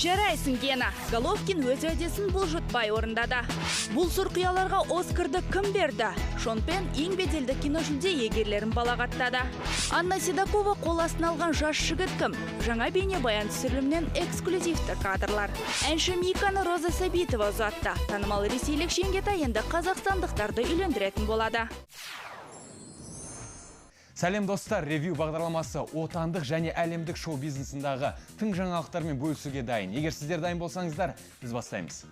Жарайсың, Гена. Головкин өз уәдесін бұлжытпай орындады. Бұл сұрқияларға Оскарды кім берді? Шон Пен ең беделді киножүлде иегерлерін балағаттады. Анна Седокова қол астына алған жас жігіт кім? Жаңа бейнебаян түсірілімінен эксклюзивті кадрлар. Әнші Миканы Роза Сәбитова ұзатты. Танымал ресейлік жеңгетай енді қазақстандықтарды үйлендіретін болады. Сәлем достар, ревью бағдарламасы отандық және әлемдік шоу-бизнесындағы тың жаңалықтармен бөлісуге дайын. Егер сіздер дайын болсаңыздар, біз бастаймыз.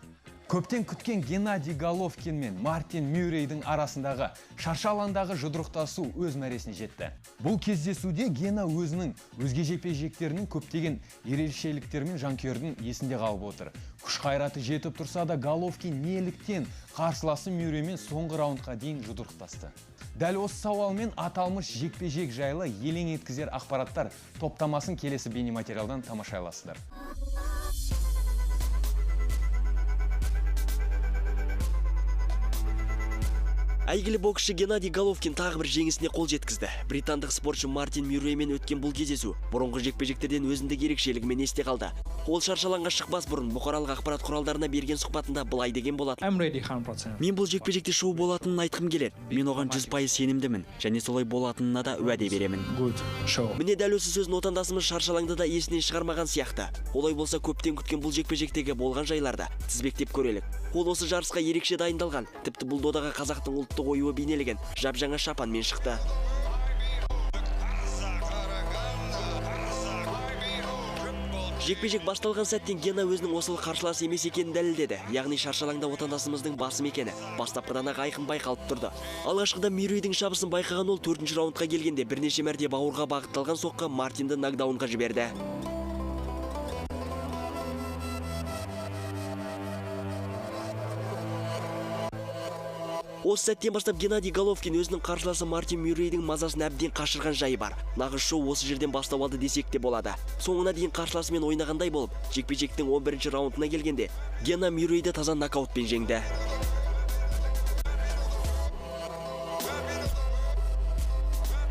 Көптен күткен Геннадий Головкин мен Мартин Мюррейдің арасындағы шаршы алаңдағы жұдырықтасу өз мәресіне жетті. Бұл кездесуде Гена өзінің өзге жекпе-жектерінің көптеген ерекшеліктерімен жанкүйердің есінде қалып отыр. Күш қайраты жетіп тұрса да Головкин неліктен қарсыласы Мюрреймен соңғы раундқа дейін жұдырықтасты. Дәл осы сауалмен аталмыш жекпе-жек жайлы елең еткізер ақпараттар топтамасын келесі бейнематериалдан тамашай аласыздар. Әйгілі боксшы Геннадий Головкин тағы бір жеңісіне қол жеткізді. Британдық спортшы Мартин Мюрреймен өткен бұл кездесу бұрынғы жекпе-жектерден өзіндік ерекшелігімен есте қалды. Ол шаршы алаңға шықпас бұрын бұқаралық ақпарат құралдарына берген сұхбатында былай деген болатын. Мен бұл жекпе-жекте шоу болатынын айтқым келеді. Мен оған 100% сенімдімін және солай болатынына да уәде беремін. Міне дәл осы сөзін отандасымыз шаршы алаңда да есінен шығармаған сияқты. Олай болса көптен күткен бұл жекпе-жектегі болған жайларды тізбектеп көрелік. Ол осы жарысқа ерекше дайындалған. Тіпті бұл додаға қазақтың ұлттық оюы бейнелеген жап-жаңа шапанмен шықты. Жекпе-жек басталған сәттен Гена өзінің осал қарсылас емес екенін дәлелдеді. Яғни шаршы алаңда отандасымыздың басым екені бастапқыдан-ақ айқын байқалып тұрды. Алғашқыда Мюррейдің шабысын байқаған ол 4-ші раундқа келгенде бірнеше мәрте бауырға бағытталған соққы Мартинді нокдаунға жіберді. Осы сәттен бастап Геннадий Головкин өзінің қарсыласы Мартин Мюррейдің мазасын әбден қашырған жайы бар. Нағыз шоу осы жерден бастау алды десек те болады. Соңына дейін қарсыласымен ойнағандай болып, жекпе-жектің 11-ші раундына келгенде Гена Мюррейді таза нокаутпен жеңді.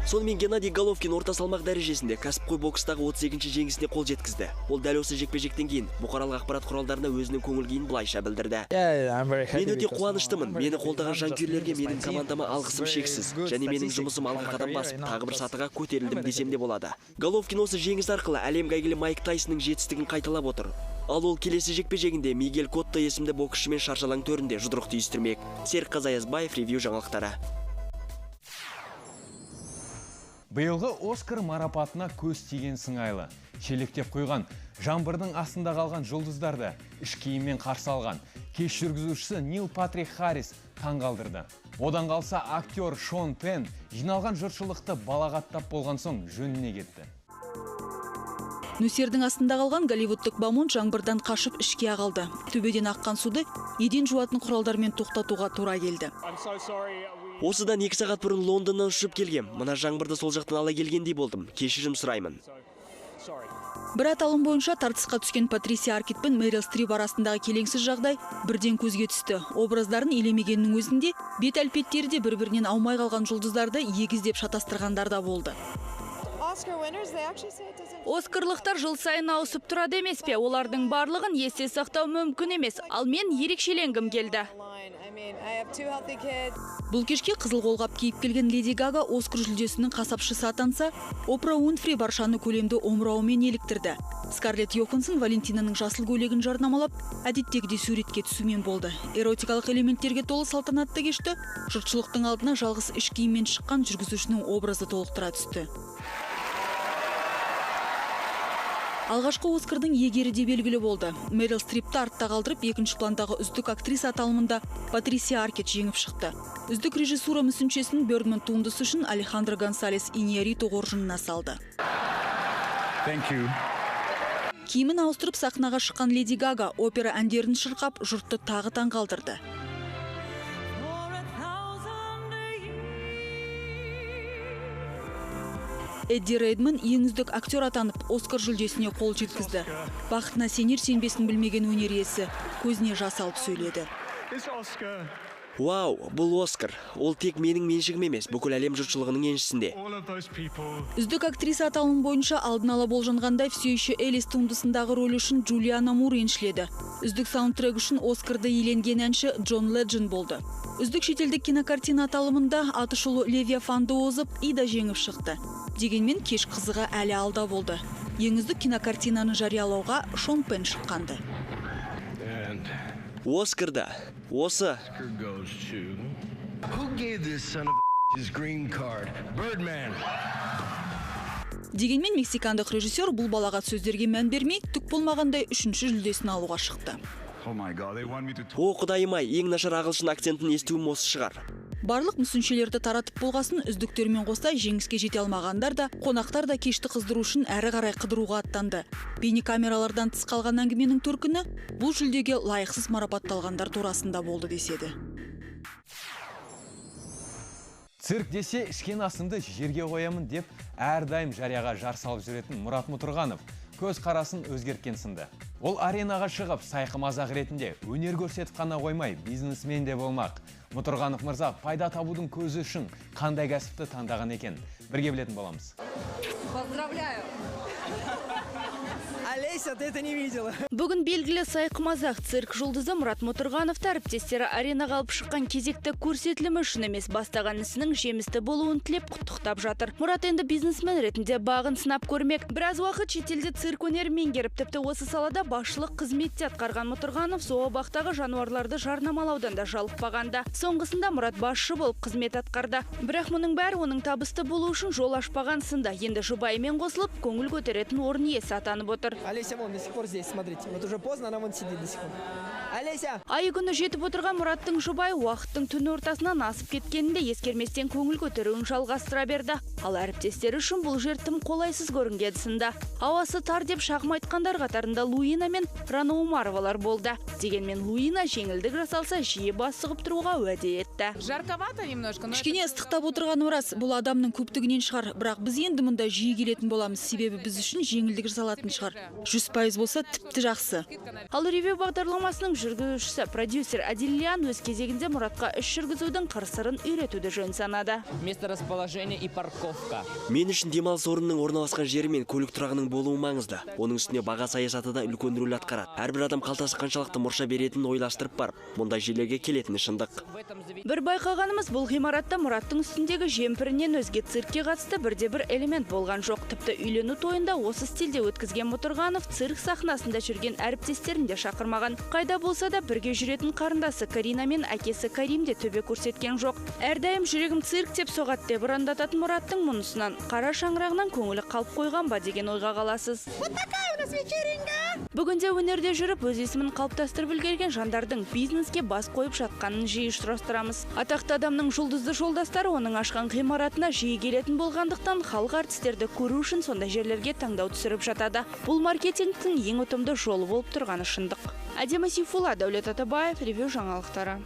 Сонымен Геннадий Головкин орта салмақ дәрежесінде кәсіпқой бокстағы 32-ші жеңісіне қол жеткізді. Ол дәл осы жекпе-жектен кейін бұқаралық ақпарат құралдарына өзінің көңіл күйін былайша білдірді. Мен өте қуаныштымын. Мені қолдаған жанкүйерлерге, менің командама алғысым шексіз. Және менің жұмысым алға қадам басып, тағы бір сатыға көтерілдім десем де болады. Головкин осы жеңіс арқылы әлемге әйгілі Майк Тайсонның жетістігін қайталап отыр. Ал ол келесі жекпе-жегінде Мигель Котто есімді боксшымен шаршы алаң төрінде жұдырық түйістірмек. Серік Қазаязбаев, ревью жаңалықтары. Биылғы Оскар марапатына көз тиген сыңайлы. Шелектеп құйған, жаңбырдың астында қалған жұлдыздарды іш киіммен қарсы алған. Кеш жүргізушісі Нил Патрик Харрис таң қалдырды. Одан қалса актер Шон Пен жиналған жұртшылықты балағаттап болған соң жөніне кетті. Нөсердің астында қалған голливудтық бамон жаңбырдан қашып ішке ағылды. Төбеден аққан суды еден жуатын құралдармен тоқтатуға тура келді. Осыдан 2 сағат бұрын Лондоннан ұшып келгем. Мына жаңбырды сол жақтан ала келгендей болдым. Кешірім сұраймын. Бір аталым бойынша тартысқа түскен Патрисия Аркет пен Мэрил Стрип арасындағы келеңсіз жағдай бірден көзге түсті. Образдарын елемегеннің өзінде бет әлпеттері де бір-бірінен аумай қалған жұлдыздарды егіздеп шатастырғандар да болды. Оскарлықтар жыл сайын ауысып тұрады емес пе? Олардың барлығын есте сақтау мүмкін емес. Ал мен ерекшеленгім келді. Бұл кешке қызыл қолғап киіп келген Леди Гага Оскар жүлдесінің қасапшысы атанса, Опра Уинфри баршаны көлемді омырауымен еліктірді. Скарлетт Йоханссон Валентинаның жасыл көйлегін жарнамалап, әдеттегідей суретке түсумен болды. Эротикалық элементтерге толы салтанатты кешті жұртшылықтың алдына жалғыз іш киіммен шыққан жүргізушінің образы толықтыра түсті. Алғашқы Оскардың иегері де белгілі болды. Мэрил Стрипті артта қалдырып, екінші пландағы үздік актриса аталымында Патрисия Аркет жеңіп шықты. Үздік режиссура мүсіншесін Бёрдман туындысы үшін Алехандро Гонсалес Иньярриту қоржынына салды. Киімін ауыстырып сахнаға шыққан Леди Гага опера әндерін шырқап, жұртты тағы таң қалдырды. Эдди Редман ең үздік актер атанып, Оскар жүлдесіне қол жеткізді. Бақытына сенер сенбесін білмеген өнер иесі көзіне жас алып сөйледі. Вау, бұл Оскар. Ол тек менің меншігім емес, бүкіл әлем жұртшылығының еншісінде. Үздік актриса аталымы бойынша алдын ала болжанғандай, «Все еще Элис» туындысындағы рөлі үшін Джулиана Мур еншіледі. Үздік саундтрек үшін Оскарды иеленген әнші Джон Ледженд болды. Үздік шетелдік кинокартина аталымында атышулы «Левиафанды» озып, «Ида» жеңіп шықты. Дегенмен кеш қызығы әлі алда болды. Ең үздік кинокартинаны жариялауға Шон Пен шыққанды. Оскарды осы goes to. Who gave this son of a his green card? Birdman. Дегенмен мексикандық режиссер бұл балағат сөздерге мән бермей, түк болмағандай үшінші жүлдесін алуға шықты. Oh my God, they want me to О, құдайым ай, ең нашар ағылшын акцентін естуім осы шығар. Барлық мүсіншелерді таратып болғасын, үздіктермен қоса жеңіске жете алмағандар да, қонақтар да кешті қыздыру үшін әрі қарай қыдыруға аттанды. Бейнекамералардан тыс қалған әңгіменің төркіні бұл жүлдеге лайықсыз марапатталғандар турасында болды деседі. Цирк десе, ішкен асымды жерге қоямын деп әрдайым жарияға жар салып жүретін Мұрат Мұтырғанов көз қарасын өзгерткен сынды. Ол аренаға шығып, сайқы мазақ ретінде өнер көрсетіп қана қоймай, бизнесмен де болмақ. Мұтырғанов мырза пайда табудың көзі үшін қандай кәсіпті таңдаған екен? Бірге білетін боламыз. Поздравляю! Олеся, ты это не видела. Бүгін белгілі сайқымазақ цирк жұлдызы Мұрат Мұтырғановты әріптестері аренаға алып шыққан кезекті көрсетілімі үшін емес, бастаған ісінің жемісті болуын тілеп құттықтап жатыр. Мұрат енді бизнесмен ретінде бағын сынап көрмек. Біраз уақыт шетелде цирк өнерін меңгеріп, тіпті осы салада басшылық қызметте атқарған Мұтырғанов зообақтағы жануарларды жарнамалаудан да жалықпағанда. Соңғысында Мұрат басшы болып қызмет атқарды. Бірақ мұның бәрі оның табысты болу үшін жол ашпаған сынды. Енді жұбайымен қосылып, көңіл көтеретін орын иесі атанып отыр. Олеся вон до сих пор здесь, смотрите. Вот уже поздно, она вон сидит до сих пор. Олеся! Айы күні жетіп отырған Мұраттың жұбайы уақыттың түн ортасынан асып кеткенін де ескерместен көңіл көтеруін жалғастыра берді. Ал әріптестері үшін бұл жер тым қолайсыз көрінген сынды. Ауасы тар деп шағым айтқандар қатарында Луина мен Рана Омаровалар болды. Дегенмен Луина жеңілдік жасалса, жиі бас сұғып тұруға уәде етті. Жарковато немножко, но Кішкене ыстықтап отырғаны рас, бұл адамның көптігінен шығар. Бірақ біз енді мұнда жиі келетін боламыз, себебі біз үшін жеңілдік жасалатын шығар. 100% болса, тіпті жақсы. Ал «Ревю» бағдарламасының жүргізушісі, продюсер Адилиян өз кезегінде Мұратқа іс жүргізудің қыр-сырын үйретуді жөн санады. Место расположения и парковка. Мен үшін демалыс орнының орналасқан жері мен көлік тұрағының болуы маңызды. Оның үстіне баға саясаты да үлкен рөл атқарады. Әрбір адам қалтасы қаншалықты мұрша беретінін ойластырып барып, мұндай жерлерге келетіні шындық. В этом заведении Бір байқағанымыз, бұл ғимаратта Мұраттың үстіндегі жемпірінен өзге циркке қатысты бірде бір элемент болған жоқ. Тіпті үйлену тойында осы стильде өткізген Мұтырғанов цирк сахнасында жүрген әріптестерін де шақырмаған. Қайда болса да бірге жүретін қарындасы Карина мен әкесі Карим де төбе көрсеткен жоқ. Әрдайым «жүрегім цирк деп соғады» деп ұрандататын Мұраттың мұнысынан қара шаңырағынан көңілі қалып қойған ба деген ойға қаласыз. Бүгінде өнерде жүріп, өз есімін қалыптастырып үлгерген жандардың бизнеске бас қойып жатқанын жиі ұшырастырамыз. Атақты адамның жұлдызды жолдастары оның ашқан ғимаратына жиі келетін болғандықтан, халық артистерді көру үшін сондай жерлерге таңдау түсіріп жатады. Бұл маркетингтің ең ұтымды жолы болып тұрғаны шындық. Әдемі Сейфулла, Дәулет Атабаев, «Ревю» жаңалықтары.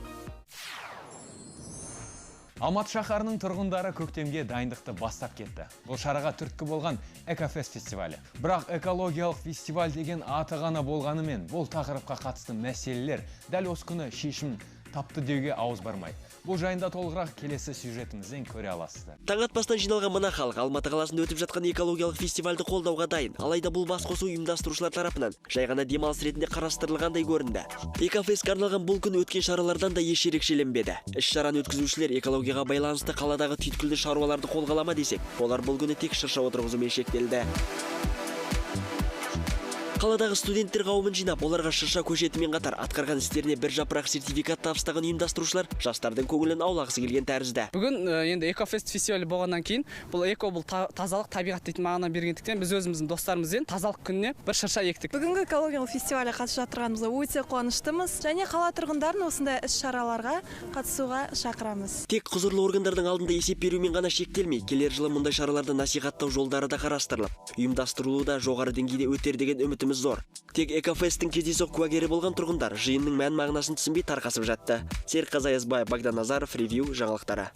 Алматы шаһарының тұрғындары көктемге дайындықты бастап кетті. Бұл шараға түрткі болған Экофест фестивалі. Бірақ экологиялық фестиваль деген аты ғана болғанымен, бұл тақырыпқа қатысты мәселелер дәл осы күні шешім тапты деуге ауыз бармайды. Бұл жайында толығырақ келесі сюжетімізден көре аласыздар. Таң атпастан жиналған мына халық Алматы қаласында өтіп жатқан экологиялық фестивальді қолдауға дайын. Алайда бұл басқосу ұйымдастырушылар тарапынан жай ғана демалыс ретінде қарастырылғандай көрінді. Экофестке арналған бұл күн өткен шаралардан да еш ерекшеленбеді. Іс-шараны өткізушілер экологияға байланысты қаладағы түйткілді шаруаларды қолға ала ма десек, олар бұл күні тек шырша отырғызумен шектелді. Қаладағы студенттер қауымын жинап, оларға шырша көшетімен қатар атқарған істеріне бір жапырақ сертификат табыстаған ұйымдастырушылар жастардың көңілін аулағысы келген тәрізді. Бүгін енді Экофест фестивалі болғаннан кейін, бұл эко, бұл тазалық, табиғат дейтін мағына бергендіктен, біз өзіміздің достарымызбен тазалық күніне бір шырша ектік. Бүгінгі экологиялық фестивальге қатысып жатырғанымызға өте қуаныштымыз және қала тұрғындарын осындай іс шараларға қатысуға шақырамыз. Тек құзырлы органдардың алдында есеп берумен ғана шектелмей, келер жылы мұндай шараларды насихаттау жолдары да қарастырылып, ұйымдастырылуы да жоғары деңгейде өтер деген үмітіміз зор. Тек Экофесттің кездейсоқ куәгері болған тұрғындар жиынның мән мағынасын түсінбей тарқасып жатты. Серікқазы Аязбаев, Богдан Назаров, «Ревю» жаңалықтары.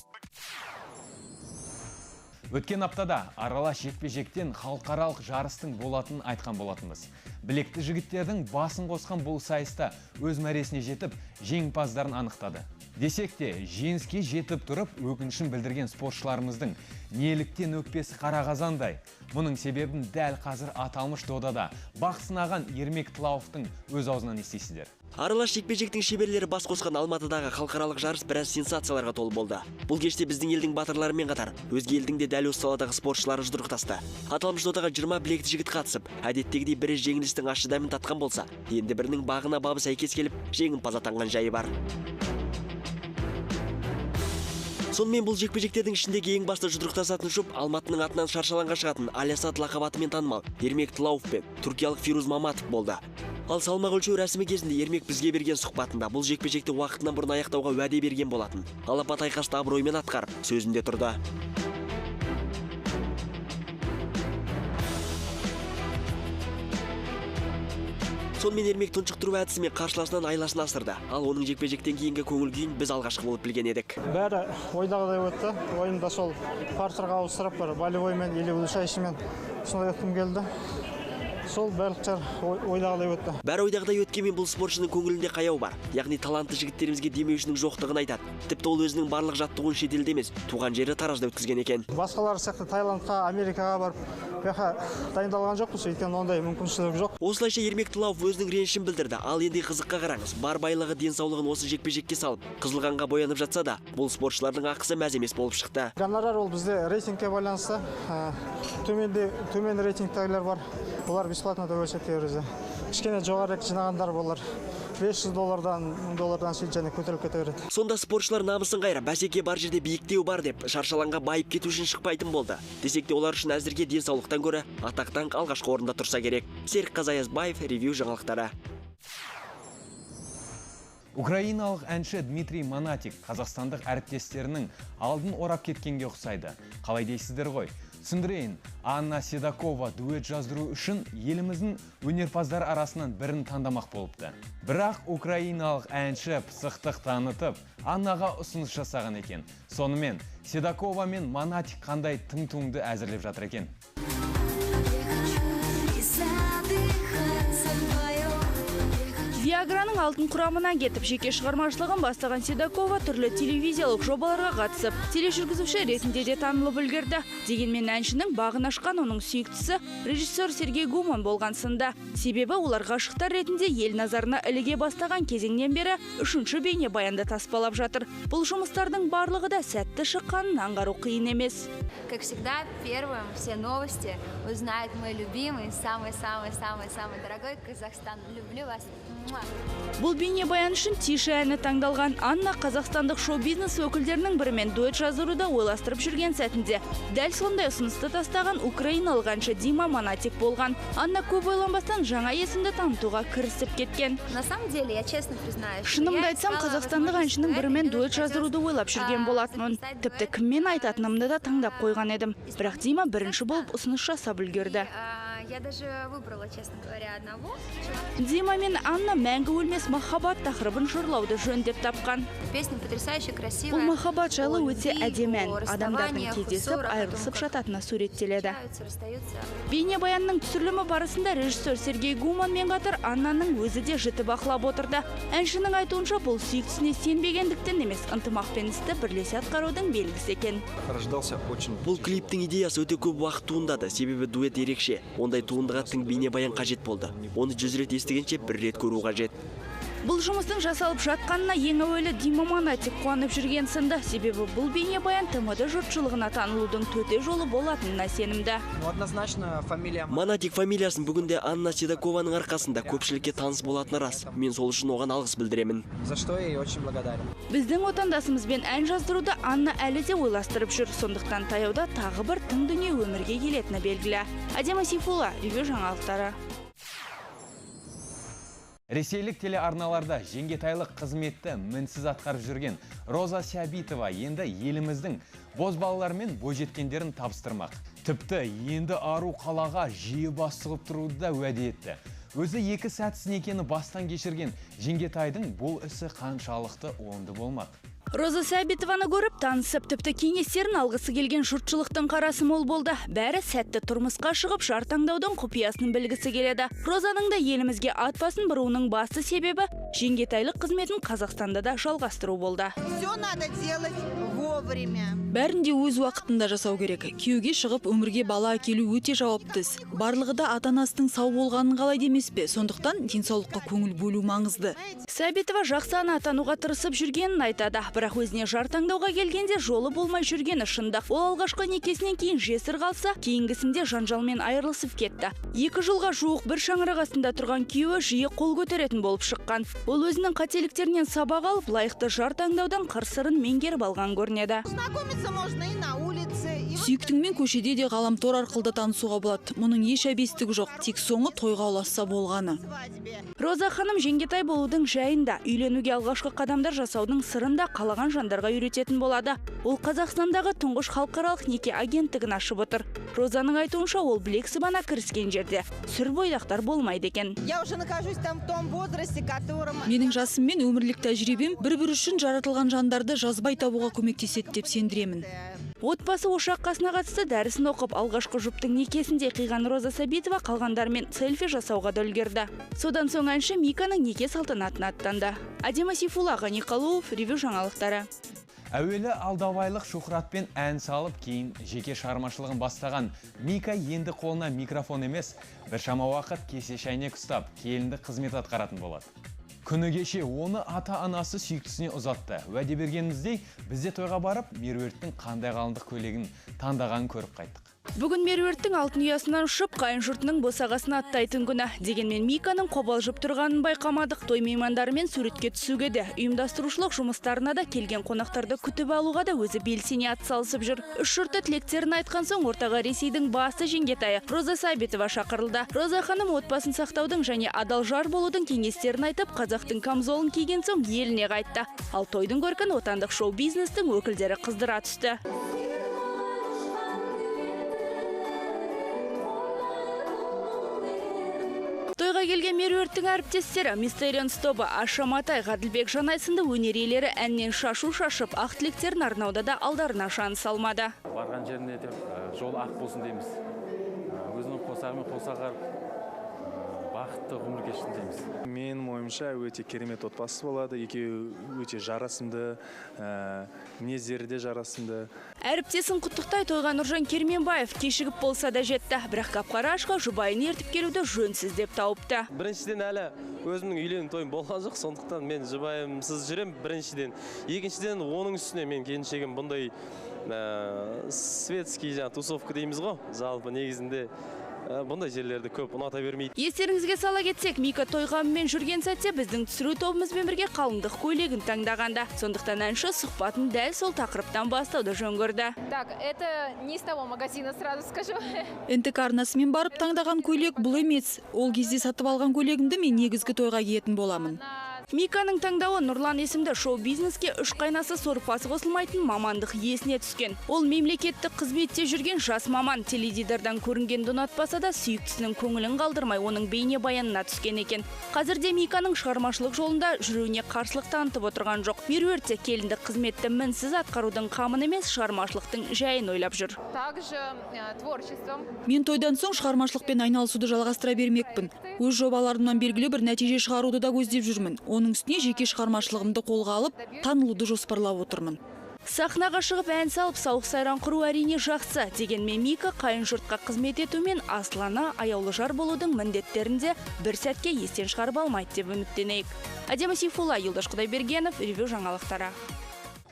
Өткен аптада аралас жекпе-жектен халықаралық жарыстың болатынын айтқан болатынбыз. Білекті жігіттердің басын қосқан бұл сайыста өз мәресіне жетіп, жеңімпаздарын анықтады. Десек те, жеңіске жетіп тұрып, өкінішін білдірген спортшыларымыздың неліктен өкпесі қара қазандай. Мұның себебін дәл қазір аталмыш додада бақ сынаған Ермек Тлауовтың өз аузынан естисіздер. Аралас жекпе-жектің шеберлері бас қосқан Алматыдағы халықаралық жарыс біраз сенсацияларға толы болды. Бұл кеште біздің елдің батырларымен қатар өзге елдің де дәл осы саладағы спортшылары жұдырықтасты. Аталмыш додаға 20 білекті жігіт қатысып, әдеттегідей бірі жеңілістің ащы дәмін татқан болса, енді бірінің бағына бабы сәйкес келіп, жеңімпаз атанған жайы бар. Сонымен бұл жекпе-жектердің ішіндегі ең басты жұдырықтасатын жұп Алматының атынан шаршы алаңға шығатын Аль-Асад лақап атымен танымал Ермек Тлауов пен түркиялық Фируз Маматов болды. Ал салмақ өлшеу рәсімі кезінде Ермек бізге берген сұхбатында бұл жекпе-жекті уақытынан бұрын аяқтауға уәде берген болатын. Алапат айқасты абыроймен атқарып, сөзінде тұрды. Сонымен Ермек тұншықтыру әдісімен қарсыласынан айласын асырды. Ал оның жекпе-жектен кейінгі көңіл күйін біз алғашқы болып білген едік. Бәрі ойдағыдай өтті. Ойымда сол партерға ауыстырып, бір болевоймен или удушающиймен сондай өткім келді. Сол барлықтар ойдағыдай өтті. Бәрі ойдағыдай өткенмен бұл спортшының көңілінде қаяу бар. Яғни талантты жігіттерімізге демеушінің жоқтығын айтады. Тіпті ол өзінің барлық жаттығуын шетелде емес, туған жері Таразда өткізген екен. Басқалар сияқты Таиландқа, Америкаға барып, бұяққа дайындалған жоқпыз, өйткені ондай мүмкіншілік жоқ. Осылайша Ермек Тлауов өзінің ренішін білдірді. Ал енді қызыққа қараңыз, бар байлығы денсаулығын осы жекпе-жекке салып, қызыл қанға боянып жатса да, бұл спортшылардың ақысы мәз емес болып шықты. Гонорар ол бізде рейтингке байланысты. Төмен рейтингтегілер бар. Олар бесплатно да өлшеп береді. Кішкене жоғары жинағандар болар. $500, $1000 сөйтіп және көтеріліп кете береді. Сонда спортшылар намысын қайрап, бәсеке бар жерде биіктеу бар деп, шаршы алаңға байып кету үшін шықпайтын болды. Десек те олар үшін әзірге денсаулықтан гөрі атақтан алғашқы орында тұрса керек. Серік Қазаязбаев, Ревью жаңалықтары. Украиналық әнші Дмитрий Монатик қазақстандық әріптестерінің алдын орап кеткенге ұқсайды. Қалай дейсіздер ғой? Түсіндірейін, Анна Седокова дуэт жаздыру үшін еліміздің өнерпаздар арасынан бірін таңдамақ болыпты. Бірақ украиналық әнші пысықтық танытып, Аннаға ұсыныс жасаған екен. Сонымен, Седокова мен Монатик қандай тың туынды әзірлеп жатыр екен? Виаграның алтын құрамынан кетіп, жеке шығармашылығын бастаған Седокова түрлі телевизиялық жобаларға қатысып, тележүргізуші ретінде де танылып үлгерді. Дегенмен әншінің бағын ашқан оның сүйіктісі режиссер Сергей Гуман болған сында. Себебі олар ғашықтар ретінде ел назарына іліге бастаған кезеңнен бері үшінші бейнебаянды таспалап жатыр. Бұл жұмыстардың барлығы да сәтті шыққанын аңғару қиын емес. Как всегда, первым все новости узнает мой любимый, самый-самый-самый-самый дорогой Казахстан. Люблю вас. Бұл бейнебаян үшін Тише әні таңдалған. Анна қазақстандық шоу-бизнес өкілдерінің бірімен дуэт жаздыруды ойластырып жүрген сәтінде дәл сондай ұсынысты тастаған украиналық әнші Дима Монатик болған. Анна көп ойланбастан жаңа есімді танытуға кірісіп кеткен. На самом деле, я честно признаюсь, шынымды айтсам, қазақстандық әншінің бірімен дуэт жаздыруды ойлап жүрген болатынмын. Тіпті кіммен айтатынымды да таңдап қойған едім. Бірақ Дима бірінші болып ұсыныс жасап үлгерді. Я даже выбрала, честно говоря, одного. Дима мен Анна мәңгі өлмес махаббат тақырыбын жырлауды жөн деп тапқан. Песня потрясающе красивая. Бұл махаббат жайлы өте әдемі ән. Адамдардың кездесіп, айырылысып жататыны суреттеледі. Бейнебаянның түсірілімі барысында режиссер Сергей Гуманмен қатар Аннаның өзі де жіті бақылап отырды. Әншінің айтуынша, бұл сүйіктісіне сенбегендіктен емес, ынтымақпен істі бірлесе атқарудың белгісі екен. Бұл клиптің идеясы өте көп уақыт туындады, себебі дуэт ерекше. Ондай туындыға тың бейнебаян қажет болды. Оны 100 рет естігенше бір рет көру қажет. Бұл жұмыстың жасалып жатқанына ең әуелі Дима Монатик қуанып жүрген сынды. Себебі бұл бейнебаян ТМД жұртшылығына танылудың төте жолы болатынына сенімді. Монатик фамилиясын бүгінде Анна Седокованың арқасында көпшілікке таныс болатыны рас. Мен сол үшін оған алғыс білдіремін. За что я ей очень благодарен. Біздің отандасымызбен ән жаздыруды Анна әлі де ойластырып жүр. Сондықтан таяуда тағы бір тың дүние өмірге келетіні белгілі. Әдема Сейфулла, Ревю жаңалықтары. Ресейлік телеарналарда жеңгетайлық қызметті мінсіз атқарып жүрген Роза Сябитова енді еліміздің бозбалалар мен бойжеткендерін табыстырмақ. Тіпті енді ару қалаға жиі бас сұғып тұруды да уәде етті. Өзі екі сәтсіз некені бастан кешірген жеңгетайдың бұл ісі қаншалықты оңды болмақ. Роза Сәбитованы көріп, танысып, тіпті кеңестерін алғысы келген жұртшылықтың қарасы мол болды. Бәрі сәтті тұрмысқа шығып, жар таңдаудың құпиясын білгісі келеді. Розаның да елімізге ат басын бұруының басты себебі жеңгетайлық қызметін Қазақстанда да жалғастыру болды. Все надо делать вовремя. Бәрін де өз уақытында жасау керек. Күйеуге шығып, өмірге бала әкелу өте жауапты іс. Барлығы да ата-анасының сау болғанын қалайды емес пе? Сондықтан денсаулыққа көңіл бөлу маңызды. Сәбитова жақсы ана атануға тырысып жүргенін айтады. Бірақ өзіне жар таңдауға келгенде жолы болмай жүргені шындық. Ол алғашқы некесінен кейін жесір қалса, кейінгісінде жанжалмен айырылысып кетті. 2 жылға жуық бір шаңырақ астында тұрған күйеуі жиі қол көтеретін болып шыққан. Ол өзінің қателіктерінен сабақ алып, лайықты жар таңдаудан қыр-сырын меңгеріп алған көрінеді. Знакомиться можно и на улице. Сүйіктіңмен көшеде де ғаламтор арқылы да танысуға болады. Мұның еш әбестігі жоқ, тек соңы тойға ұласса болғаны. Роза ханым жеңгетай болудың жайында, үйленуге алғашқы қадамдар жасаудың сырын да қалаған жандарға үйрететін болады. Ол Қазақстандағы тұңғыш халықаралық неке агенттігін ашып отыр. Розаның айтуынша, ол білек сыбана кіріскен жерде сүр бойдақтар болмайды екен. Я уже нахожусь там в том возрасте, котором... Менің жасым мен өмірлік тәжірибем бір-бір үшін жаратылған жандарды жазбай табуға көмектеседі деп сендіремін. Отбасы ошақ қасына қатысты дәрісін оқып, алғашқы жұптың некесінде қиған Роза Сәбитова қалғандармен селфи жасауға да үлгерді. Содан соң әнші Миканың неке салтанатына аттанды. Әдемі Сейфулла, Ғани Қалуов, Ревю жаңалықтары. Әуелі алдабайлық шухратпен ән салып, кейін жеке шығармашылығын бастаған Мика енді қолына микрофон емес, біршама уақыт кесе шәйнек ұстап, келінді қызмет атқаратын болады. Күні кеше оны ата-анасы сүйіктісіне ұзатты. Уәде бергеніміздей, біз де тойға барып, Меруерттің қандай қалыңдық көйлегін таңдағанын көріп қайттық. Бүгін Меруерттің алтын ұясынан ұшып, қайын жұртының босағасына аттайтын күні. Дегенмен Миканың қобалжып тұрғанын байқамадық. Той меймандарымен суретке түсуге де, ұйымдастырушылық жұмыстарына да, келген қонақтарды күтіп алуға да өзі белсене атсалысып жүр. Үш жұрты тілектерін айтқан соң ортаға Ресейдің басты жеңгетайы Роза Сәбитова шақырылды. Роза ханым отбасын сақтаудың және адал жар болудың кеңестерін айтып, қазақтың камзолын киген соң еліне қайтты. Ал тойдың көркін отандық шоу-бизнестің өкілдері қыздыра түсті. Тойға келген Меруерттің әріптестері Мистерион тобы, Аша Матай, Ғаділбек Жанай сынды өнер иелері әннен шашу шашып, ақ тілектерін арнауда да алдарына шан салмады. Барған жеріне де жол ақ болсын дейміз. Өзінің қосағымен қосағар бақытты ғұмыр кешсін дейміз. Менің ойымша өте керемет отбасы болады. Екеуі өте жарасымды, мінездері де жарасымды. Әріптесін құттықтай тойға Нұржан Керменбаев кешігіп болса да жетті. Бірақ қапқара ашқа жұбайын ертіп келуді жөнсіз деп тауыпты. Біріншіден, әлі өзімнің үйлену тойым болған жоқ, сондықтан мен жұбайымсыз жүрем біріншіден. Екіншіден, оның үстіне мен келіншегім бұндай светский жаңа тусовка дейміз ғой, жалпы негізінде бұндай жерлерді көп ұната бермейді. Естеріңізге сала кетсек, Мика тойғамымен жүрген сәтте біздің түсіру тобымызбен бірге қалыңдық көйлегін таңдағанда. Сондықтан әнші сұхбатын дәл сол тақырыптан бастауды жөн көрді. Так, это не из того магазина, сразу скажу. НТК арнасымен барып таңдаған көйлек бұл емес. Ол кезде сатып алған көйлегімді мен негізгі тойға киетін боламын. Миканың таңдауы Нұрлан есімді шоу-бизнеске үш қайнасы сорпасы қосылмайтын мамандық иесіне түскен. Ол мемлекеттік қызметте жүрген жас маман, теледидардан көрінгенді ұнатпаса да сүйіктісінің көңілін қалдырмай оның бейнебаянына түскен екен. Қазірде Миканың шығармашылық жолында жүруіне қарсылық танытып отырған жоқ. Меруерт те келіндік қызметті мінсіз атқарудың қамын емес, шығармашылықтың жайын ойлап жүр. Также творчеством. Мен тойдан соң шығармашылықпен айналысуды жалғастыра бермекпін. Өз жобаларымнан белгілі бір нәтиже шығаруды да көздеп жүрмін. Оның үстіне жеке шығармашылығымды қолға алып, танылуды жоспарлап отырмын. Сахнаға шығып ән салып, сауық сайран құру әрине жақсы. Дегенмен Мика қайын жұртқа қызмет ету мен асыл ана, аяулы жар болудың міндеттерін де бір сәтке естен шығарып алмайды деп үміттенейік. Әдемі Сейфулла, Юлдаш Құдайбергенов, Ревю жаңалықтары.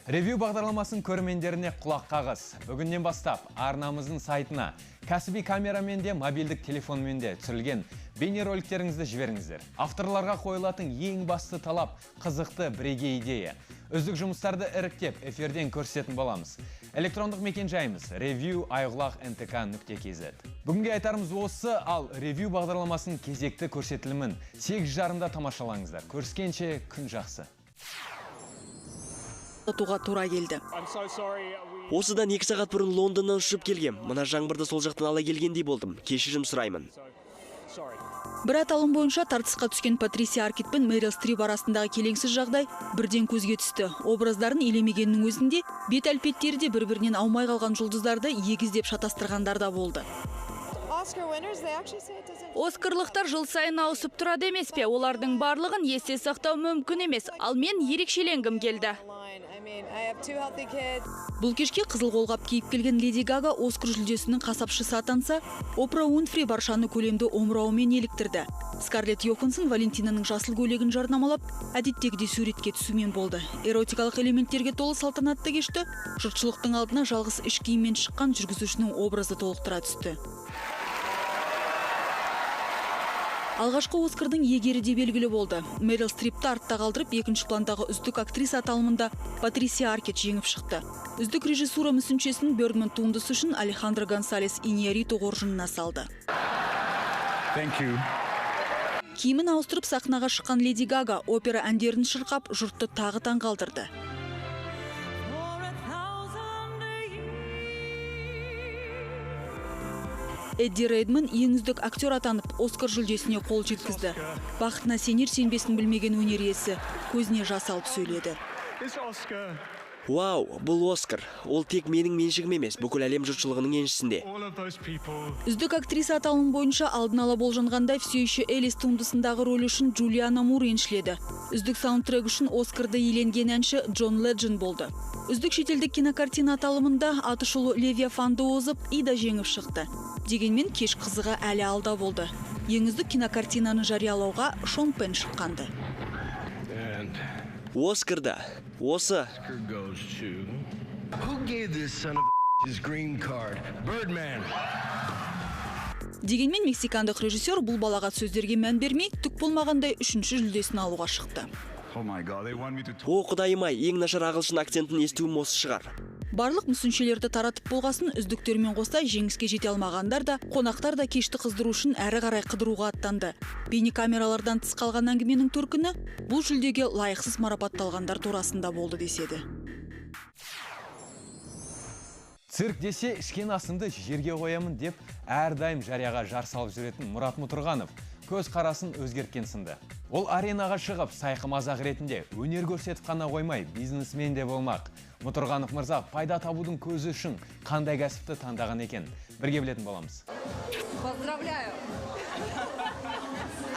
Ревю бағдарламасының көрермендеріне құлақ қағыз. Бүгіннен бастап арнамыздың сайтына кәсіби камерамен де, мобильдік телефонмен де түсірілген бейнероликтеріңізді жіберіңіздер. Авторларға қойылатын ең басты талап қызықты бірегей идея. Үздік жұмыстарды іріктеп эфирден көрсететін боламыз. Электрондық мекен-жайымыз review@ntk.kz. Бүгінге айтарымыз осы, ал ревю бағдарламасының кезекті көрсетілімін 8:30-да тамашалаңыздар. Көріскенше күн жақсы. Туға тура келді. Осыдан 2 сағат бұрын Лондоннан ұшып келгем. Мына жаңбырды сол жақтан ала келгендей болдым. Кешірім сұраймын. Бір аталым бойынша тартысқа түскен Патрисия Аркет пен Мэрил Стрип арасындағы келеңсіз жағдай бірден көзге түсті. Образдарын елемегеннің өзінде бет әлпеттері де бір-бірінен аумай қалған жұлдыздарды егіздеп шатастырғандар да болды. Оскарлықтар жыл сайын ауысып тұрады емес пе? Олардың барлығын есте сақтау мүмкін емес. Ал мен ерекшеленгім келді. Бұл кешке қызыл қолғап киіп келген Леди Гага Оскар жүлдесінің қасапшысы атанса, Опра Уинфри баршаны көлемді омырауымен еліктірді. Скарлетт Йоханссон Валентинаның жасыл көйлегін жарнамалап, әдеттегідей суретке түсумен болды. Эротикалық элементтерге толы салтанатты кешті жұртшылықтың алдына жалғыз іш киіммен шыққан жүргізушінің образы толықтыра түсті. Алғашқы Оскардың иегері де белгілі болды. Мерил Стрипті артта қалдырып, екінші пландағы үздік актриса аталымында Патрисия Аркет жеңіп шықты. Үздік режиссура мүсіншесін Бергман туындысы үшін Алехандро Гонсалес Иньярриту қоржынына салды. Thank you. Киімін ауыстырып сахнаға шыққан Леди Гага опера әндерін шырқап, жұртты тағы таңғалдырды. Эдди Редман ең үздік актер атанып, Оскар жүлдесіне қол жеткізді. Бақытына сенер сенбесін білмеген өнер иесі көзіне жас алып сөйледі. Вау, бұл Оскар. Ол тек менің меншігім емес, бүкіл әлем жұртшылығының еншісінде. Үздік актриса аталымы бойынша алдын ала болжанғандай, «Все еще Элис» туындысындағы рөлі үшін Джулиана Мур еншіледі. Үздік саундтрек үшін Оскарды иеленген әнші Джон Ледженд болды. Үздік шетелдік кинокартина аталымында атышулы Левиафанды озып, Ида жеңіп шықты. Дегенмен кеш қызығы әлі алда болды. Ең үздік кинокартинаны жариялауға Шон Пен шыққанды. Оскарда осы. Who gave this son of his green card? Birdman. Дегенмен мексикандық режиссер бұл балағат сөздерге мән бермей, түк болмағандай үшінші жүлдесін алуға шықты. Oh my God, they want me to О, құдайым-ай, ең нашар ағылшын акцентін естуім осы шығар. Барлық мүсіншелерді таратып болғасын, үздіктермен қоса жеңіске жете алмағандар да, қонақтар да кешті қыздыру үшін әрі қарай қыдыруға аттанды. Бейнекамералардан тыс қалған әңгіменің төркіні бұл жүлдеге лайықсыз марапатталғандар турасында болды деседі. Цирк десе, ішкен асымды жерге қоямын деп әрдайым жарияға жар салып жүретін Мұрат Мұтырғанов көз қарасын өзгерткен сынды. Ол аренаға шығып, сайқымазақ ретінде өнер көрсетіп қана қоймай, бизнесмен де болмақ. Мұтырғанов мырза пайда табудың көзі үшін қандай кәсіпті таңдаған екен? Бірге білетін боламыз. Поздравляю!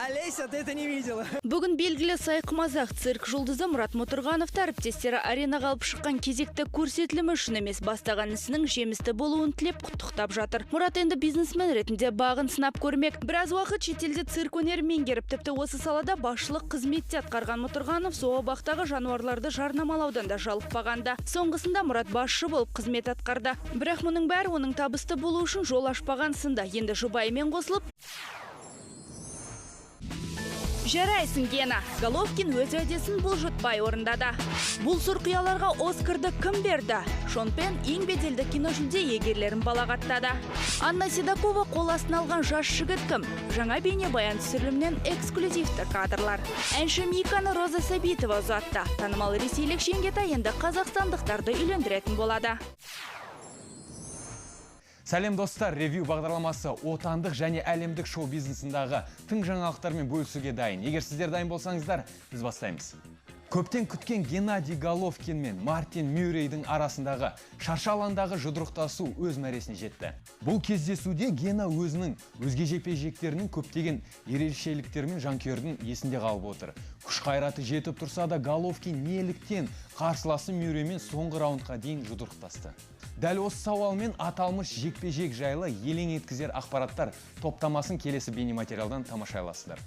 Олеся, ты это не видела. Бүгін белгілі сайқымазақ цирк жұлдызы Мұрат Мұтырғановты әріптестері аренаға алып шыққан кезекті көрсетілімі үшін емес, бастаған ісінің жемісті болуын тілеп құттықтап жатыр. Мұрат енді бизнесмен ретінде бағын сынап көрмек. Біраз уақыт шетелде цирк өнерін меңгеріп, тіпті осы салада басшылық қызметте атқарған Мұтырғанов зообақтағы жануарларды жарнамалаудан да жалықпағанда. Соңғысында Мұрат басшы болып қызмет атқарды. Бірақ мұның бәрі оның табысты болу үшін жол ашпаған сынды. Енді жұбайымен қосылып, жарайсың, Гена. Головкин өз уәдесін бұлжытпай орындады. Бұл сұрқияларға Оскарды кім берді? Шон Пен ең беделді киножүлде иегерлерін балағаттады. Анна Седокова қол астына алған жас жігіт кім? Жаңа бейнебаян түсірілімінен эксклюзивті кадрлар. Әнші Миканы Роза Сәбитова ұзатты. Танымал ресейлік жеңгетай енді қазақстандықтарды үйлендіретін болады. Сәлем достар, ревью бағдарламасы отандық және әлемдік шоу бизнесындағы тың жаңалықтармен бөлісуге дайын. Егер сіздер дайын болсаңыздар, біз бастаймыз. Көптен күткен Геннадий Головкин мен Мартин Мюррейдің арасындағы шаршы алаңдағы жұдырықтасу өз мәресіне жетті. Бұл кездесуде Гена өзінің өзге жекпе-жектерінің көптеген ерекшеліктерімен жанкүйердің есінде қалып отыр. Күш қайраты жетіп тұрса да, Головкин неліктен қарсыласы Мюрреймен соңғы раундқа дейін жұдырықтасты. Дәл осы сауалмен аталмыш жекпе-жек жайлы елең еткізер ақпараттар топтамасын келесі бейнематериалдан тамашай аласыздар.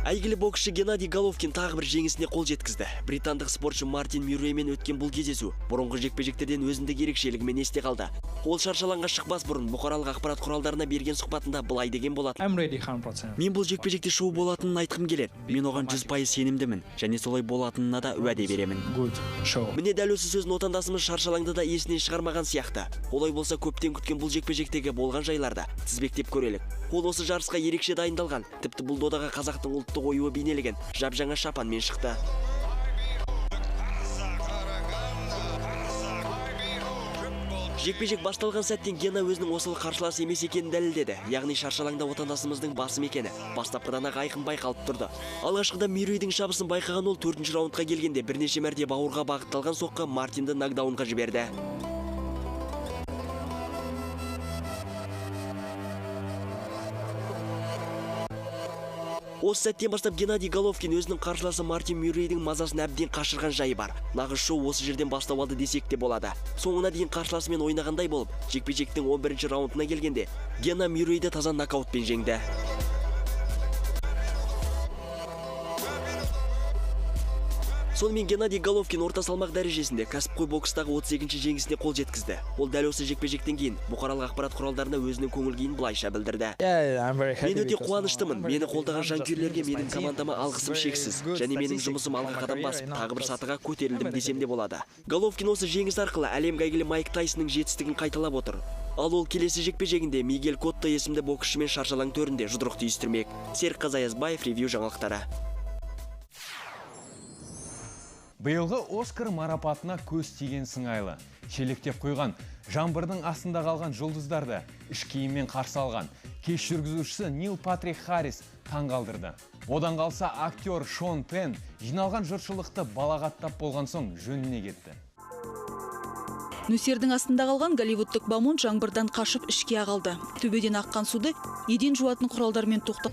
Әйгілі боксшы Геннадий Головкин тағы бір жеңісіне қол жеткізді. Британдық спортшы Мартин Мюрреймен өткен бұл кездесу бұрынғы жекпе-жектерден өзіндік ерекшелігімен есте қалды. Ол шаршы алаңға шықпас бұрын бұқаралық ақпарат құралдарына берген сұхбатында былай деген болатын. I'm ready 100%. Мен бұл жекпе-жекте шоу болатынын айтқым келеді. Мен оған 100% сенімдімін және солай болатынына да уәде беремін. Good show. Міне дәл осы сөзін отандасымыз шаршы алаңда да есінен шығармаған сияқты. Олай болса көптен күткен бұл жекпе-жектегі болған жайларды тізбектеп көрелік. Ол осы жарысқа ерекше дайындалған. Тіпті бұл додаға қазақтың ұлттық оюы бейнелеген жап-жаңа шапанмен шықты. Жекпе-жек басталған сәттен Гена өзінің осал қарсылас емес екенін дәлелдеді. Яғни шаршы алаңда отандасымыздың басым екені бастапқыдан-ақ айқын байқалып тұрды. Алғашқыда Мюррейдің шабысын байқаған ол 4-ші раундқа келгенде бірнеше мәрте бауырға бағытталған соққы Мартинді нокдаунға жіберді. Осы сәттен бастап Геннадий Головкин өзінің қарсыласы Мартин Мюррейдің мазасын әбден қашырған жайы бар. Нағыз шоу осы жерден бастау алды десек те болады. Соңына дейін қарсыласымен ойнағандай болып, жекпе-жектің 11-ші раундына келгенде Гена Мюррейді таза нокаутпен жеңді. Сонымен Геннадий Головкин орта салмақ дәрежесінде кәсіпқой бокстағы 32-ші жеңісіне қол жеткізді. Ол дәл осы жекпе-жектен кейін бұқаралық ақпарат құралдарына өзінің көңіл күйін былайша білдірді. Мен өте қуаныштымын. Мені қолдаған жанкүйерлерге, менің командама алғысым шексіз. Және менің жұмысым алға қадам басып, тағы бір сатыға көтерілдім десем де болады. Головкин осы жеңіс арқылы әлемге әйгілі Майк Тайсонның жетістігін қайталап отыр. Ал ол келесі жекпе-жегінде Мигель Котто есімді боксшымен шаршы алаң төрінде жұдырық түйістірмек. Серік Қазаязбаев, Ревью жаңалықтары. Биылғы Оскар марапатына көз тиген сыңайлы. Шелектеп құйған, жаңбырдың астында қалған жұлдыздарды іш киіммен қарсы алған. Кеш жүргізушісі Нил Патрик Харрис таңғалдырды. Одан қалса актер Шон Пен жиналған жұртшылықты балағаттап болған соң жөніне кетті. Нөсердің астында қалған голливудтық бамон жаңбырдан қашып ішке ағылды. Төбеден аққан суды еден жуатын құралдармен тоқтап.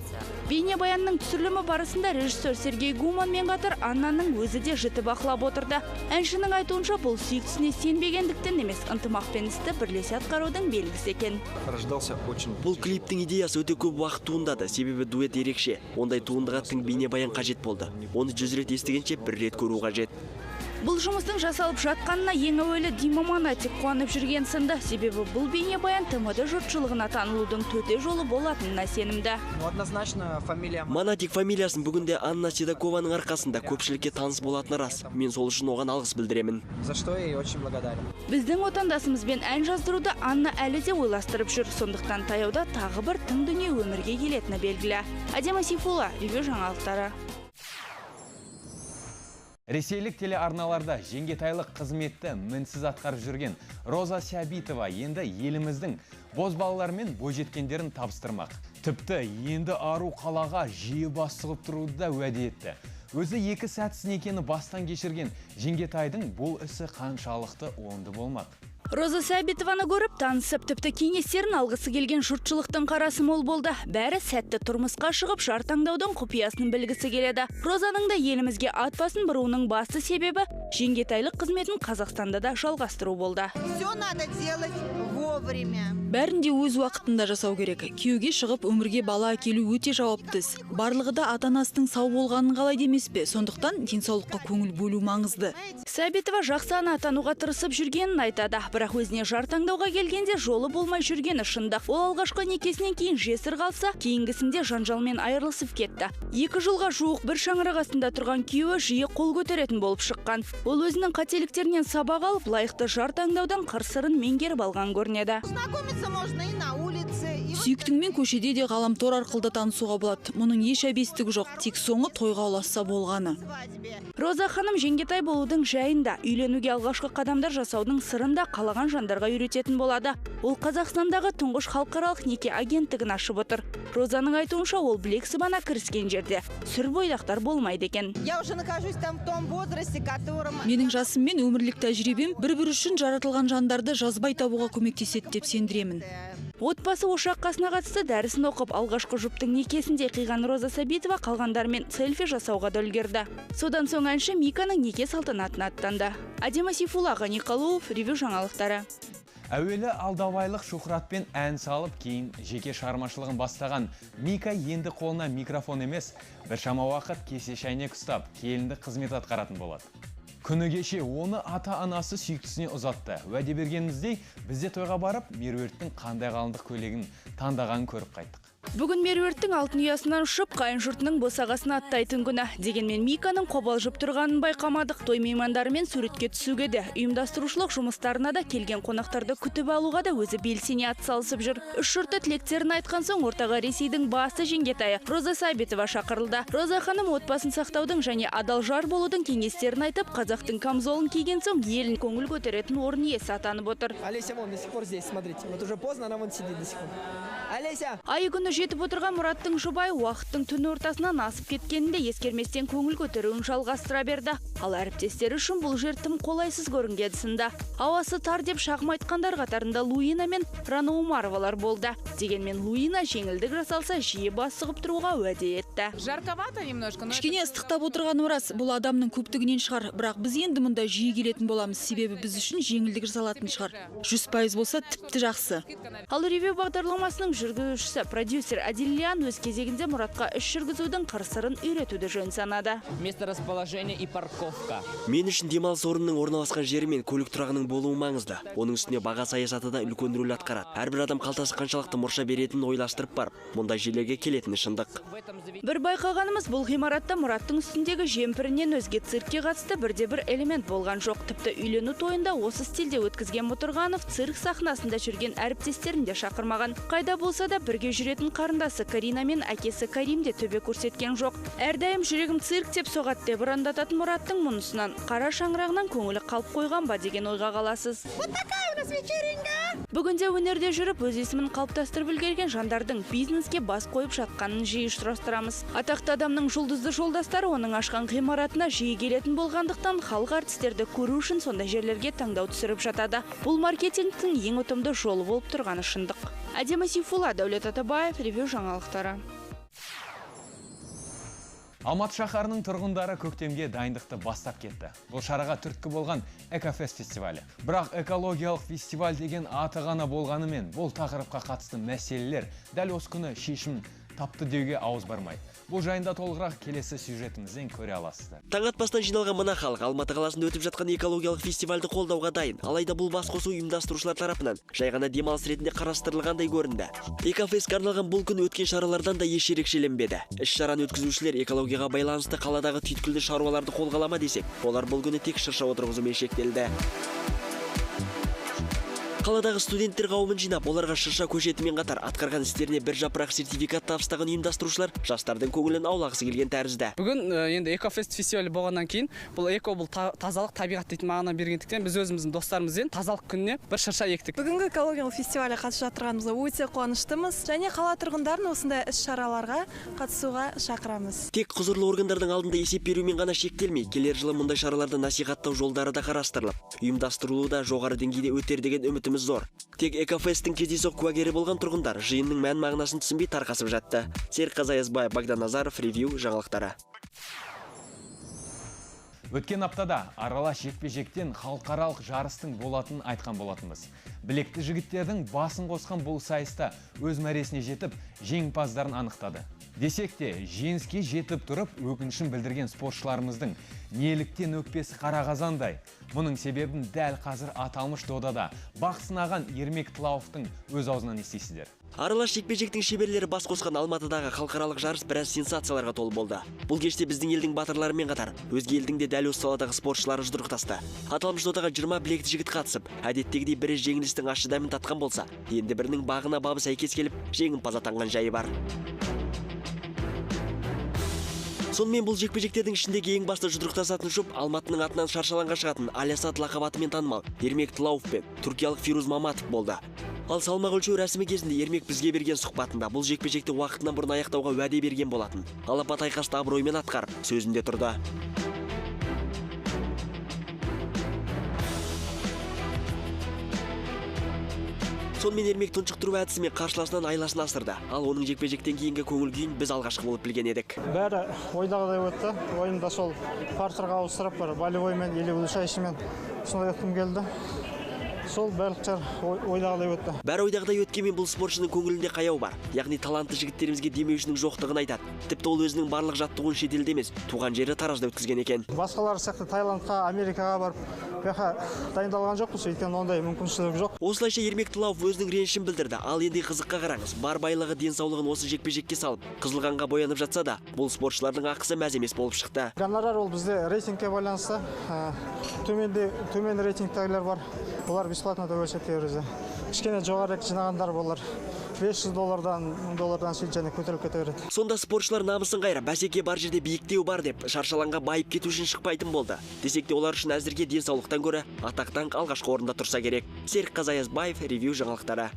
Бейнебаянның түсірілімі барысында режиссер Сергей Гуманмен қатар Аннаның өзі де жіті бақылап отырды. Әншінің айтуынша, бұл сүйіктісіне сенбегендіктен емес, ынтымақпен істі бірлесе атқарудың белгісі екен. Бұл клиптің идеясы өте көп уақыт туындады, себебі дуэт ерекше. Ондай туындыға тың бейнебаян қажет болды. Оны 100 рет естігенше бір рет көру қажет. Бұл жұмыстың жасалып жатқанына ең әуелі Дима Монатик қуанып жүрген сынды. Себебі бұл бейнебаян ТМД жұртшылығына танылудың төте жолы болатынына сенімді. Монатик фамилиясын бүгінде Анна Седокованың арқасында көпшілікке таныс болатыны рас. Мен сол үшін оған алғыс білдіремін. За что я ей очень благодарен. Біздің отандасымызбен ән жаздыруды Анна әлі де ойластырып жүр. Сондықтан таяуда тағы бір тың дүние өмірге келетіні белгілі. Әдема Сейфулла, Ревью жаңалықтары. Ресейлік телеарналарда жеңгетайлық қызметті мінсіз атқарып жүрген Роза Сябитова енді еліміздің бозбалалар мен бойжеткендерін табыстырмақ. Тіпті енді ару қалаға жиі бас сұғып тұруды да уәде етті. Өзі екі сәтсіз некені бастан кешірген жеңгетайдың бұл ісі қаншалықты оңды болмақ. Роза Сәбитованы көріп, танысып, тіпті кеңестерін алғысы келген жұртшылықтың қарасы мол болды. Бәрі сәтті тұрмысқа шығып, жар таңдаудың құпиясын білгісі келеді. Розаның да елімізге ат басын бұруының басты себебі жеңгетайлық қызметін Қазақстанда да жалғастыру болды. Все надо делать вовремя. Бәрін де өз уақытында жасау керек. Күйеуге шығып, өмірге бала әкелу өте жауапты іс. Барлығы да ата-анасының сау болғанын қалайды емес пе? Сондықтан денсаулыққа көңіл бөлу маңызды. Сәбитова жақсы ана атануға тырысып жүргенін айтады. Бірақ өзіне жар таңдауға келгенде жолы болмай жүргені шындық. Ол алғашқы некесінен кейін жесір қалса, кейінгісінде жанжалмен айырылысып кетті. 2 жылға жуық бір шаңырақ астында тұрған күйеуі жиі қол көтеретін болып шыққан. Ол өзінің қателіктерінен сабақ алып, лайықты жар таңдаудан қыр-сырын меңгеріп алған көрінеді. Знакомиться можно и на улице. Сүйіктіңмен көшеде де ғаламтор арқылы да танысуға болады. Мұның еш әбестігі жоқ, тек соңы тойға ұласса болғаны. Роза ханым жеңгетай болудың жайында, үйленуге алғашқы қадамдар жасаудың сырын да қалаған жандарға үйрететін болады. Ол Қазақстандағы тұңғыш халықаралық неке агенттігін ашып отыр. Розаның айтуынша, ол білек сыбана кіріскен жерде сүр бойдақтар болмайды екен. Я уже нахожусь там в том возрасте, котором... Менің жасым мен өмірлік тәжірибем бір-бір үшін жаратылған жандарды жазбай табуға көмектеседі деп сендіремін. Отбасы ошақ қасына қатысты дәрісін оқып, алғашқы жұптың некесінде қиған Роза Сәбитова қалғандармен селфи жасауға да үлгерді. Содан соң әнші Миканың неке салтанатына аттанды. Әдема Сейфулла, Ғани Қалуов, Ревю жаңалықтары. Әуелі алдабайлық шухратпен ән салып, кейін жеке шығармашылығын бастаған Мика енді қолына микрофон емес, біршама уақыт кесе шәйнек ұстап, келінді қызмет атқаратын болады. Күні кеше оны ата-анасы сүйіктісіне ұзатты. Уәде бергеніміздей, бізде тойға барып, Меруерттің қандай қалыңдық көйлегін таңдағанын көріп қайттық. Бүгін Меруерттің алтын ұясынан ұшып, қайын жұртының босағасына аттайтын күні. Дегенмен Миканың қобалжып тұрғанын байқамадық. Той меймандарымен суретке түсуге де, ұйымдастырушылық жұмыстарына да, келген қонақтарды күтіп алуға да өзі белсене атсалысып жүр. Үш жұрты тілектерін айтқан соң ортаға Ресейдің басты жеңгетайы Роза Сабитова шақырылды. Роза ханым отбасын сақтаудың және адал жар болудың кеңестерін айтып, қазақтың камзолын киген соң елін көңіл көтеретін орын иесі атанып отыр. Олеся вон до сих пор здесь, смотрите. Вот уже поздно, она вон сидит до сих пор. Олеся! Айы күні жетіп отырған Мұраттың жұбайы уақыттың түн ортасынан асып кеткенін де ескерместен көңіл көтеруін жалғастыра берді. Ал әріптестері үшін бұл жер тым қолайсыз көрінген сынды. Ауасы тар деп шағым айтқандар қатарында Луина мен Рана Омаровалар болды. Дегенмен Луина жеңілдік жасалса жиі бас сұғып тұруға уәде етті. Жарковато немножко, но Кішкене ыстықтап отырғаным рас, бұл адамның көптігінен шығар. Бірақ біз енді мұнда жиі келетін боламыз, себебі біз үшін жеңілдік жасалатын шығар. 100% болса тіпті жақсы. Ал ревю бағдарламасының жүргізушісі, продюсер Адильян өз кезегінде Мұратқа іс жүргізудің қыр-сырын үйретуді жөн санады. Место расположения и парковка. Мен үшін демалыс орнының орналасқан жері мен көлік тұрағының болуы маңызды. Оның үстіне баға саясаты да үлкен рөл атқарады. Әрбір адам қалтасы қаншалықты мұрша беретінін ойластырып барып, мұндай жерлерге келетіні шындық. Бір байқағанымыз, бұл ғимаратта Мұраттың үстіндегі жемпірінен өзге циркке қатысты бірде-бір элемент болған жоқ. Тіпті үйлену тойында осы стильде өткізген Мұтырғанов цирк сахнасында жүрген әріптестерін де шақырмаған. Қайда болса да бірге жүретін қарындасы Карина мен әкесі Карим де төбе көрсеткен жоқ. Әрдайым жүрегім цирк деп соғады деп ұрандататын Мұраттың мұнысынан қара шаңырағынан көңілі қалып қойған ба деген ойға қаласыз. Вот такая у нас вечеринка! Бүгінде өнерде жүріп өз есімін қалыптастырып үлгерген жандардың бизнеске бас қойып жатқанын жиі ұшырастырамыз. Атақты адамның жұлдызды жолдастары оның ашқан ғимаратына жиі келетін болғандықтан халық артистерді көру үшін сондай жерлерге таңдау түсіріп жатады. Бұл маркетингтің ең ұтымды жолы болып тұрғаны шындық. Әдемі Сейфулла, Дәулет Атабаев, ревю жаңалықтары. Алматы шаһарының тұрғындары көктемге дайындықты бастап кетті. Бұл шараға түрткі болған Экофест фестивалі. Бірақ экологиялық фестиваль деген аты ғана болғанымен, бұл тақырыпқа қатысты мәселелер дәл осы күні шешім тапты деуге ауыз бармайды. Бұл жайында толығырақ келесі сюжетімізден көре аласыздар. Таң атпастан жиналған мына халық Алматы қаласында өтіп жатқан экологиялық фестивальді қолдауға дайын. Алайда бұл басқосу ұйымдастырушылар тарапынан жай ғана демалыс ретінде қарастырылғандай көрінді. Экофестке арналған бұл күн өткен шаралардан да еш ерекшеленбеді. Іс-шараны өткізушілер экологияға байланысты қаладағы түйткілді шаруаларды қолға ала ма десек, олар бұл күні тек шырша отырғызумен шектелді. Қаладағы студенттер қауымын жинап, оларға шырша көшетімен қатар атқарған істеріне бір жапырақ сертификат табыстаған ұйымдастырушылар жастардың көңілін аулағысы келген тәрізді. Бүгін енді Экофест фестивалі болғаннан кейін бұл эко, бұл тазалық, табиғат дейтін мағына бергендіктен біз өзіміздің достарымызбен тазалық күніне бір шырша ектік. Бүгінгі экологиялық фестивальге қатысып жатырғанымызға өте қуаныштымыз және қала тұрғындарын осындай іс-шараларға қатысуға шақырамыз. Тек құзырлы органдардың алдында есеп берумен ғана шектелмей, келер жылы мұндай шараларды насихаттау жолдары да қарастырылып, ұйымдастырылуы да жоғары деңгейде өтер деген үмітіміз зор. Тек Экофесттің кездейсоқ куәгері болған тұрғындар жиынның мән мағынасын түсінбей тарқасып жатты. Серікқазы Аязбаев, Богдан Назаров, ревью жаңалықтары. Өткен аптада аралас жекпе-жектен халықаралық жарыстың болатынын айтқан болатынбыз. Білекті жігіттердің басын қосқан бұл сайыста өз мәресіне жетіп, жеңімпаздарын анықтады. Десек те, жеңіске жетіп тұрып, өкінішін білдірген спортшыларымыздың неліктен өкпесі қара қазандай. Мұның себебін дәл қазір аталмыш додада бақ сынаған Ермек Тлауовтың өз аузынан естисіздер. Аралас жекпе-жектің шеберлері бас қосқан Алматыдағы халықаралық жарыс біраз сенсацияларға толы болды. Бұл кеште біздің елдің батырларымен қатар өзге елдің де дәл осы саладағы спортшылары жұдырықтасты. Аталмыш додаға 20 білекті жігіт қатысып, әдеттегідей бірі жеңілістің ащы дәмін татқан болса, енді бірінің бағына бабы сәйкес келіп, жеңімпаз атанған жайы бар. Сонымен бұл жекпе-жектердің ішіндегі ең басты жұдырықтасатын жұп Алматының атынан шаршы алаңға шығатын Алиасат лақап атымен танымал Ермек Тлауов пен түркиялық Фирuz Маматов болды. Ал салмақ өлшеу рәсімі кезінде Ермек бізге берген сұхбатында бұл жекпе-жекті уақытынан бұрын аяқтауға уәде берген болатын. Алапат айқасты абыроймен атқарып, сөзінде тұрды. Сонымен Ермек тұншықтыру әдісімен қарсыласынан айласын асырды. Ал оның жекпе-жектен кейінгі көңіл күйін біз алғашқы болып білген едік. Бәрі ойдағыдай өтті. Ойымда сол партерға ауыстырып, бір болевоймен или удушающиймен сондай өткім келді. Сол барлықтар ойдағыдай өтті. Бәрі ойдағыдай өткенмен бұл спортшының көңілінде қаяу бар. Яғни талантты жігіттерімізге демеушінің жоқтығын айтады. Тіпті ол өзінің барлық жаттығуын шетелде емес, туған жері Таразда өткізген екен. Басқалар сияқты Таиландқа, Америкаға барып Бұл дайындалған жоқпыз, өйткені ондай мүмкіншілік жоқ. Осылайша Ермек Тылауов өзінің ренішін білдірді. Ал енді қызыққа қараңыз, бар байлығы, денсаулығын осы жекпе-жекке салып, қызыл қанға боянып жатса да, бұл спортшылардың ақысы мәз емес болып шықты. Гонорар ол бізде рейтингке байланысты. Төмен рейтингтегілер бар. Олар бесплатно да бөліседі кейбір кезде. Кішкене жоғары жинағандар олар 500 доллардан, 1000 доллардан сөйтіп және көтеріліп кете береді. Сонда спортшылар намысын қайрап, бәсеке бар жерде биіктеу бар деп, шаршы алаңға байып кету үшін шықпайтын болды. Десек те, олар үшін әзірге денсаулықтан гөрі атақ даңқ алғашқы орында тұрса керек. Серік Қазаязбаев, Ревью жаңалықтары.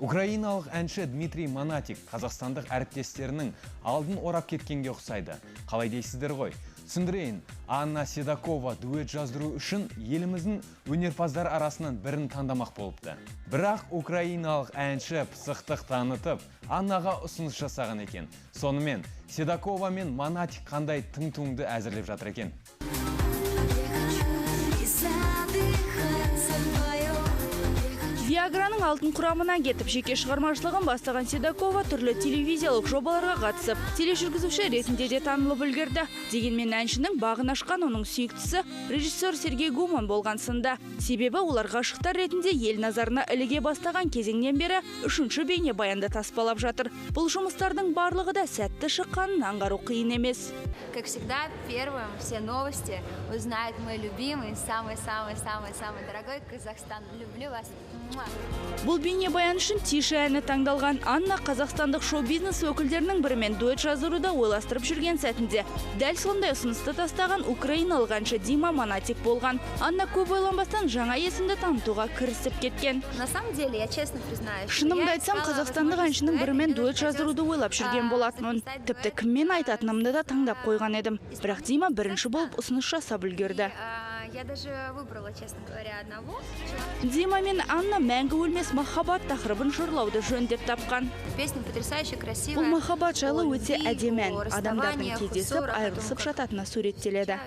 Украиналық әнші Дмитрий Монатик қазақстандық әріптестерінің алдын орап кеткенге ұқсайды. Қалай дейсіздер ғой? Түсіндірейін, Анна Седокова дуэт жаздыру үшін еліміздің өнерпаздары арасынан бірін таңдамақ болыпты. Бірақ украиналық әнші пысықтық танытып, Аннаға ұсыныс жасаған екен. Сонымен, Седокова мен Монатик қандай тың туынды әзірлеп жатыр екен? Виаграның алтын құрамынан кетіп, жеке шығармашылығын бастаған Седокова түрлі телевизиялық жобаларға қатысып, тележүргізуші ретінде де танылып үлгерді. Дегенмен әншінің бағын ашқан оның сүйіктісі режиссер Сергей Гуман болған сында. Себебі олар ғашықтар ретінде ел назарына іліге бастаған кезеңнен бері үшінші бейнебаянды таспалап жатыр. Бұл жұмыстардың барлығы да сәтті шыққанын аңғару қиын емес. Как всегда, первым все новости узнает мой любимый, самый-самый-самый-самый дорогой Казахстан. Люблю вас. Бұл бейнебаян үшін «Тише» әні таңдалған. Анна қазақстандық шоу-бизнес өкілдерінің бірімен дуэт жаздыруды ойластырып жүрген сәтінде дәл сондай ұсынысты тастаған украиналық әнші Дима Монатик болған. Анна көп ойланбастан жаңа есімді танытуға кірісіп кеткен. На самом деле, я честно признаюсь, Шынымды айтсам, қазақстандық әншінің бірімен дуэт жаздыруды ойлап жүрген болатынмын. Тіпті кіммен айтатынымды да таңдап қойған едім. Бірақ Дима бірінші болып ұсыныс жасап үлгерді. Я даже выбрала, честно говоря, одного. Дима мен Анна мәңгі өлмес махаббат тақырыбын жырлауды жөн деп тапқан. Песня потрясающе красивая. Бұл махаббат жайлы өте әдемі ән. Адамдардың кездесіп, айырылысып жататыны суреттеледі.